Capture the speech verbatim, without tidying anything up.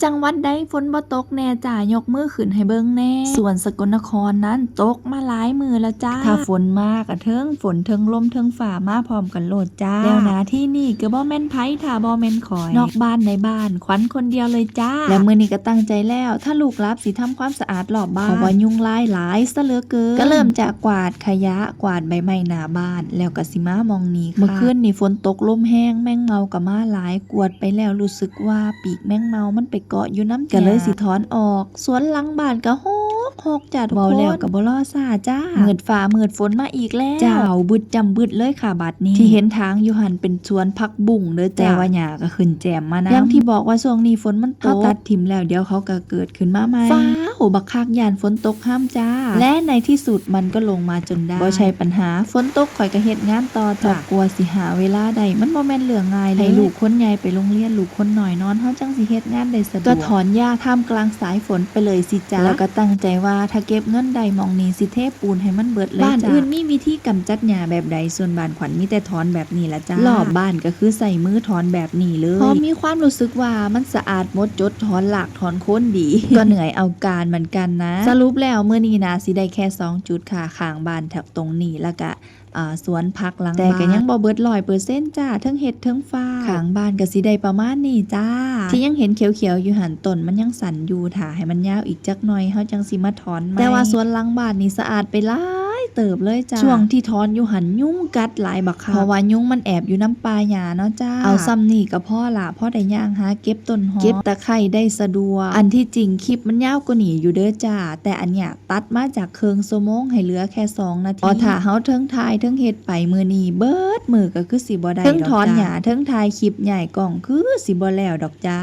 จังหวัดใดฝนบ่ตกแน่จ้า ยกมือขึ้นให้เบิ่งแน่ ส่วนสกลนครนั้นตกมาหลายมื้อแล้วจ้า ถ้าฝนมาก็เทิงฝนเทิงลมเทิงฟ้ามาพร้อมกันโลดจ้า แล้วหน้าที่นี่ก็บ่แม่นไผถ้าบ่แม่นข้อย นอกบ้านในบ้านขวัญคนเดียวเลยจ้า และมื้อนี้ก็ตั้งใจแล้ว ถ้าลูกหลับสิทำความสะอาดรอบบ้าน เพราะว่ายุงลายหลายซะเหลือเกิน ก็เริ่มจากกวาดขยะ กวาดใบไม้หน้าบ้าน แล้วก็สิมาหม่องนี้ค่ะ มื้อคืนนี่ฝนตกลมแฮง แมงเม่าก็มาหลาย กวาดไปแล้วรู้สึกว่าปีกแมงเม่ามันไปเกาะอยู่นำแก้ม ก็เลยสิถอนออก สวนหลังบ้านก็ฮกฮกจ้าทุกคน เว้าแล้วก็บ่รอช้าจ้า มืดฟ้ามืดฝนมาอีกแล้ว จ้าวบึดจ้ำบึดเลยค่ะบัดนี้ ที่เห็นถางอยู่หั่นเป็นสวนผักบุ้งเด้อจ้า แต่ว่าหญ้าก็ขึ้นแจมมานำ อย่างที่บอกว่าช่วงนี้ฝนมันตก เฮาตัดถิ่มแล้วเดี๋ยวเขาก็เกิดขึ้นมาใหม่ ฟ้าวบักคักย้านฝนตกห้ำจ้า และในที่สุดมันก็ลงมาจนได้ บ่ใช่ปัญหา ฝนตกข้อยก็เฮ็ดงานต่อจ้า ครอบครัวสิหาเวลาได้ มันบ่แม่นเรื่องง่ายเลย ให้ลูกคนใหญ่ไปโรงเรียน ลูกคนน้อยนอน เฮาจังสิเฮ็ดงานได้สะดวก ก็ถอนหญ้าท่ามกลางสายฝนไปเลยสิจ้า แล้วก็ตั้งใจว่าถ้าเก็บเงินได้หม่องนี้สิเทปูนให้มันเบิดเลยจ้า บ้านอื่นมีวิธีกำจัดหญ้าแบบใด ส่วนบ้านขวัญมีแต่ถอนแบบนี้ล่ะจ้า รอบบ้านก็คือใช้มือถอนแบบนี้เลย พอมีความรู้สึกว่ามันสะอาดหมดจด ถอนรากถอนโคนดี ก็เหนื่อยเอาการเหมือนกันนะ สรุปแล้วมื้อนี้น่าสิได้แค่สองจุดค่ะ ข้างบ้านแถวตรงนี้ แล้วก็ อ่า สวนผักหลังบ้าน แต่ก็ยังบ่เบิดร้อยเปอร์เซ็นต์จ้า เทิงเฮ็ดเทิงฟาร์ม ข้างบ้านก็สิได้ประมาณนี้จ้า ที่ยังเห็นเขียวๆอยู่หั่น ต้นมันยังสั้นอยู่ ถ้าให้มันยาวอีกจักหน่อย เฮาจังสิมาถอนใหม่ แต่ว่าสวนหลังบ้านนี่สะอาดไปหลายเติบเลยจ้า ช่วงที่ถอนอยู่หั่นยุงกัดหลายบักคัก เพราะว่ายุงมันแอบอยู่นำป่าหญ้าเนาะจ้า เอาส่ำนี้ก็พอละ พอได้ย่างหาเก็บต้นหอม เก็บตะไคร้ได้สะดวก อันที่จริงคลิปมันยาวกว่านี้อยู่เด้อจ้า แต่อันเนี้ย ตัดมาจากเคิ่งชั่วโมงให้เหลือแค่สองนาที อ๋อ ถ้าเฮาเทิงถ่ายเทิงเฮ็ดไปมื้อนี้เบิดมื้อก็คือสิบ่ได้ดอกจ้า เทิงถอนหญ้าเทิงถ่ายคลิปย้ายกล้องคือสิบ่แล้วดอกจ้า